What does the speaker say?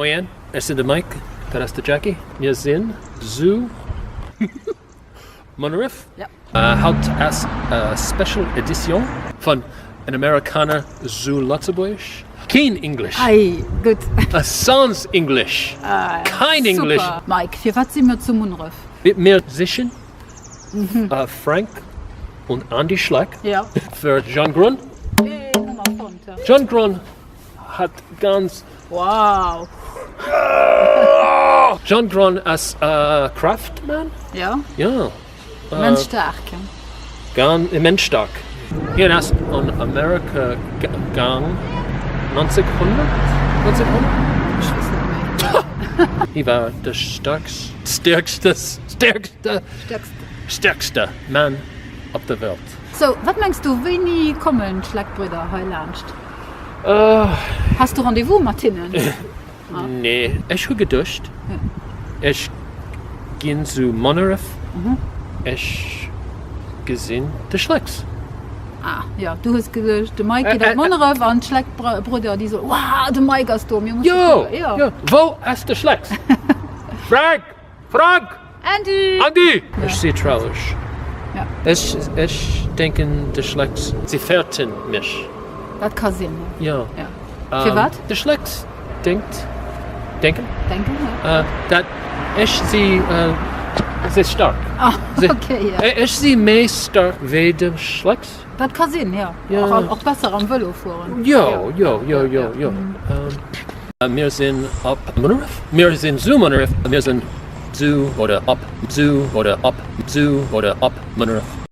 Moien, ech sinn de Mike, dat ass de Jackie. Mir sinn zu Munneref. Haut ass e Special Edition vun En Amerikaner zu Lëtzebuerg. Keen English. Ei, gutt. Sans English. Kein English. Super. Mike, firwat si mir zu Munneref? Mir sichen Frank und Andy Schleck fir Jeanne Grun. Deen hu mer fonnt, jo. Jeanne Grun hat ganz. Wow! Jeanne Grun ass e Craftman. Jo. Jo. Immens staark. Gan immens staark. Hien ass an Amerika gaang 1900? 1900? Ech weess net méi. Hie war de staarkste, stäerkste, stäerkste, stäerkste Mann op der Welt. Sou, wat mengs du, wéini kommen d'Schleck-Bridder hei laanscht? Has du Rendez-vous mat hinnen? Nee, ech hu geduecht, ech ginn zu Munneref, ech gesinn de Schlecks. Ah jo, du hues geduecht, de Mike geet op Munneref an d'Schleck-Brudder, déi soen, Wow, de Mike ass do, mir musse kucken. Jo, jo, wou ass de Schlecks? Frank! Frank! Andy! Andy! Ech si traureg. Ech, ech denken de Schlecks, si fäerten mech. Dat ka sinn, jo. Jo. Firwat? De Schlecks denkt, denken? Denken, jo. Dat ech si, si stark. Ah, okay, jo. Ech si méi stark wéi de Schlecks. Dat ka sinn, jo. Och, och besser am Vëlo fueren. Jo, jo, jo, jo, jo. Mir sinn op Munneref. Mir sinn zu Munneref. Mir sinn zu oder op zu oder op zu oder op Munneref.